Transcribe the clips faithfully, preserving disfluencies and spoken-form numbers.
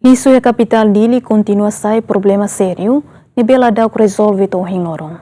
Lixu iha kapitál Dili kontinua sai problema sériu, ne'ebé la da'uk rezolve to'o ohin loron.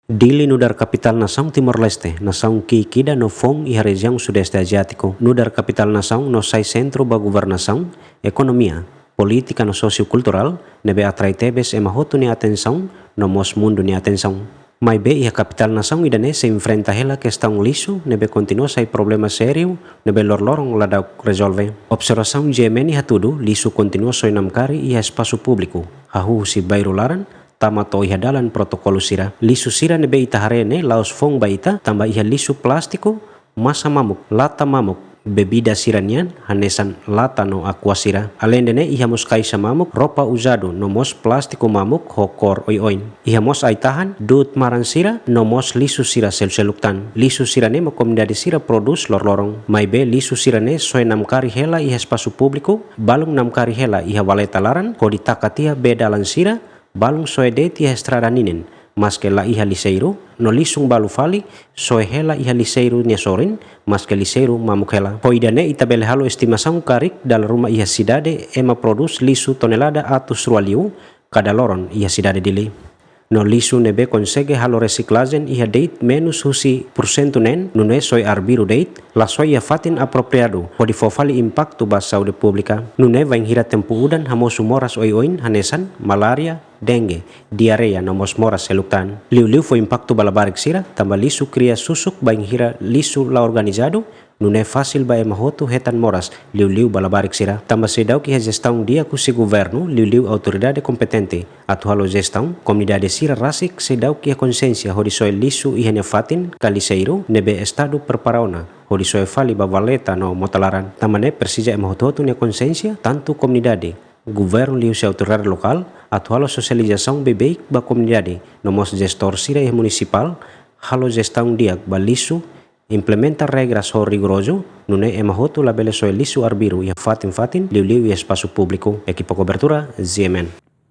Dili nu'udar kapitál nasaun Timor-Leste, nasaun ki'ik ida no foun iha rejiaun Sudeste Aziátiku. Nu'udar kapitál nasaun no sai sentru ba governasaun, ekonomia, polítika no sosiokulturál, ne'ebé atrai tebes ema hotu nia atensaun, no mós mundu nia atensaun. Maibé iha kapitál nasaun ida-ne'e sei enfrenta hela kestaun lixu, ne'ebé kontinua sai problema sériu, ne'ebé loroloron la da'uk rezolve. Observasaun G M N hatudu, lixu kontinua soe namkari iha espasu públiku, hahú husi bairru laran, tama to'o iha dalan protokolu sira. Lixu sira ne'ebé ita haree ne'e la'ós foun ba ita, tanba iha lixu plástiku, masa mamuk, lata mamuk, bebida sira-nian, hanesan lata no aqua sira. Aleinde ne'e iha mós kaixa mamuk, roupa uzadu, no mós plástiku mamuk, ho kór oioin. Iha mós ai-tahan, du'ut maran sira, no mós lixu sira seluk-seluk tan. Lixu sira-ne'e mak komunidade sira prodús loroloron. Maibé lixu sira-ne'e soe namkari hela iha espasu públiku, balun namkari hela iha valeta laran, hodi taka tiha bee dalan sira, balun soe de'it iha estrada ninin, maske la iha lixeiru, no lixun balu fali, soe hela iha lixeiru nia sorin, maske lixeiru mamuk hela. Ho ida-ne'e ita bele halo estimasaun karik dala ruma iha sidade ema prodús lixu tonelada atus rua liu kada loron iha sidade Dili. No lixu ne'ebé konsege halo resiklajen iha de'it menus husi pursentu neen, nune'e soe arbiru de'it, la soe iha fatin apropriadu, hodi fó fali impaktu ba saúde públika. Nune'e bainhira tempu udan hamosu moras oioin hanesan malária, dengue, diarreia no mós moras seluk tan. Liuliu fó impaktu ba labarik sira, tanba lixu kria susuk bainhira lixu la organizadu, nune'e fasil ba ema hotu hetan moras, liuliu ba labarik sira. Tanba seidauk iha jestaun di'ak husi governu, liuliu autoridade kompetente, atu halo jestaun, komunidade sira rasik seidauk iha konsiénsia hodi soe lixu iha nia fatin ka lixeiru ne'ebé estadu prepara ona, hodi soe fali ba valeta no mota laran. Tanba ne'e presiza ema hotu-hotu nia konsiénsia, tantu komunidade, governu liuhusi autoridade lokál, atu halo sosializasaun beibeik ba komunidade, no mós jestór sira iha munisipál, halo jestaun di'ak ba lixu, implementa regras ho rigorozu, nune'e ema hotu labele soe lixu arbiru iha fatin-fatin, liuliu iha espasu públiku. Ekipa kobertura, G M N.